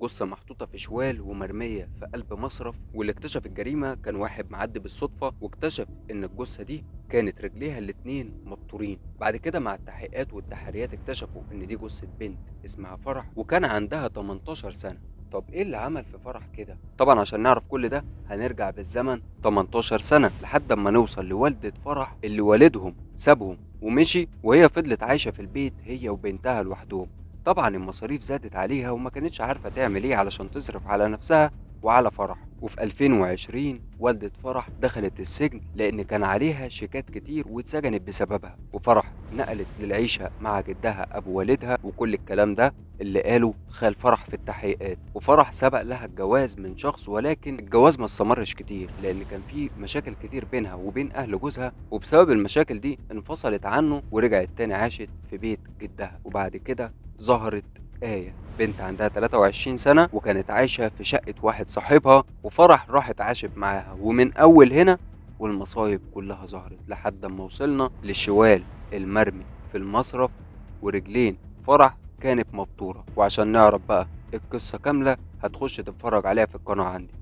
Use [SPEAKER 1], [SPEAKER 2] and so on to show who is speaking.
[SPEAKER 1] جثة محطوطة في شوال ومرمية في قلب مصرف. واللي اكتشف الجريمة كان واحد معدي بالصدفة، واكتشف إن الجثة دي كانت رجليها الاتنين مبتورين. بعد كده مع التحقيقات والتحريات اكتشفوا إن دي جثة بنت اسمها فرح، وكان عندها 18 سنة. طب ايه اللي عمل في فرح كده؟ طبعا عشان نعرف كل ده هنرجع بالزمن 18 سنة لحد ما نوصل لوالدة فرح اللي والدهم سابهم ومشي، وهي فضلت عايشة في البيت هي وبنتها لوحدهم. طبعا المصاريف زادت عليها وما كانتش عارفة تعمل ايه علشان تصرف على نفسها وعلى فرح. وفي 2020 والدة فرح دخلت السجن لأن كان عليها شيكات كتير واتسجنت بسببها، وفرح نقلت للعيشة مع جدها أبو والدها، وكل الكلام ده اللي قاله خال فرح في التحقيقات. وفرح سبق لها الجواز من شخص، ولكن الجواز ما استمرش كتير لأن كان في مشاكل كتير بينها وبين أهل جوزها، وبسبب المشاكل دي انفصلت عنه ورجعت تاني عاشت في بيت جدها. وبعد كده ظهرت آية، بنت عندها 23 سنة وكانت عايشة في شقة واحد صاحبها، وفرح راحت عاشت معاها. ومن أول هنا والمصايب كلها ظهرت لحد ما وصلنا للشوال المرمي في المصرف ورجلين فرح كانت مبتورة. وعشان نعرف بقى القصة كاملة هتخش تتفرج عليها في القناة عندي.